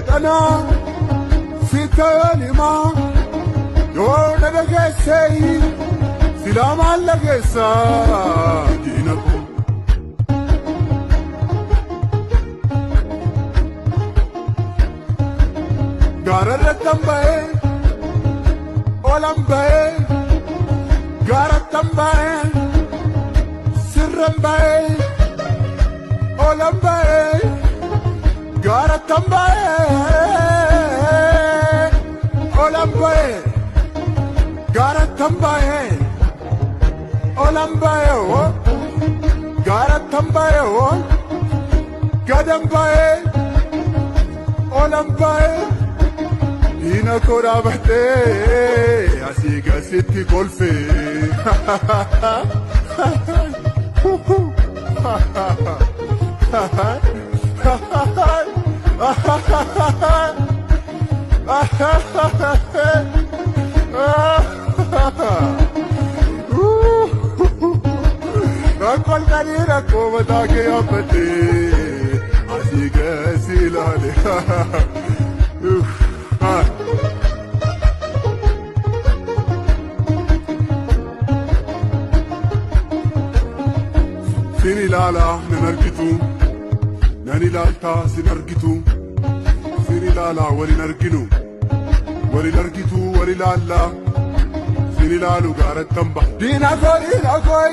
Seexanaa sittan himaa, yoo na dhageessee silaa maal dhageessaa diina koo. Gaara irrattan ba'ee, olan ba'ee, gaarattan ba'ee, sirran ba'ee, olan ba'ee, gaarattan ba'ee, olan ba'ee, gaarattan ba'ee, olan ba'ee, gaarattan ba'ee, gadan ba'ee, olan ba'ee. Diina koo dhaabattee asii gasitti kolfee. Rakkoon rakkoo mataa kee yaabbattee asii gasi ilaale. Sin ilaalaa nan argitu, nan ilaaltaa sin argitu, sin ilaalaa walin arginu, walin argitu wal ilaallaa, sin ilaalu gaarattan ba'a. Diina koo, diina koo,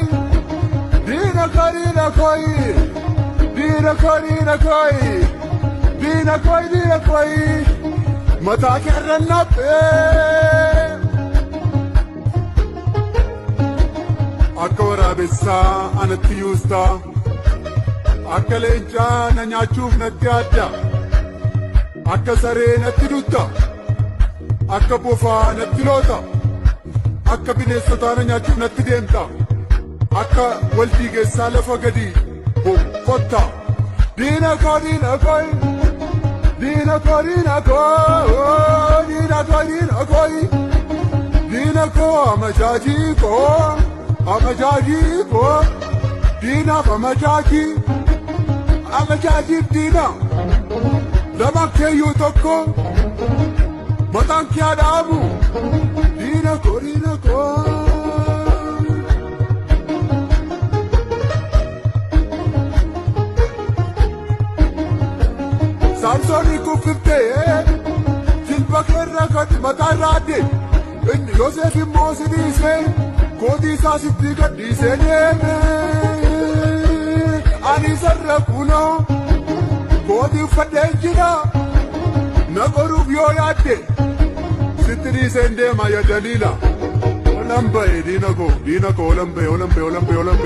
diina koo, diina koo, diina koo, diina koo, diina koo, diina koo, mataa keerra naphee. Akka waraabessaa anatti yuustaa, akka leencaa na nyaachuuf natti adda, akka saree natti dutta, akka bofaa natti loota, akka bineensotaa na nyaachuuf natti deemta, akka waldiigeessaa lafa gadi boqqotta. Diina koo, diina koo, diina koo, diina koo, diina koo, diina koo, diina koo, amajaajii koo, amajaajii koo, diinaaf amajaajii, amajaajiif diina, lama keeyyuu tokko mataan kee dhaabu. Diina koo, diina koo. Saamsoonii kuffiftee jilba keerra kan mataarraa adde, inni Yoosef immoo si dhiisee kootii isaa sitti gadhiisee deeme. Ani sarara kunoo kootii uffadhee jira, na qoruuf yoo yaadde sitti dhiiseen deema ya Daliila. Olan ba'e diina koo, diina koo, olan ba'e, olan ba'e, olan ba'e, olan ba'e.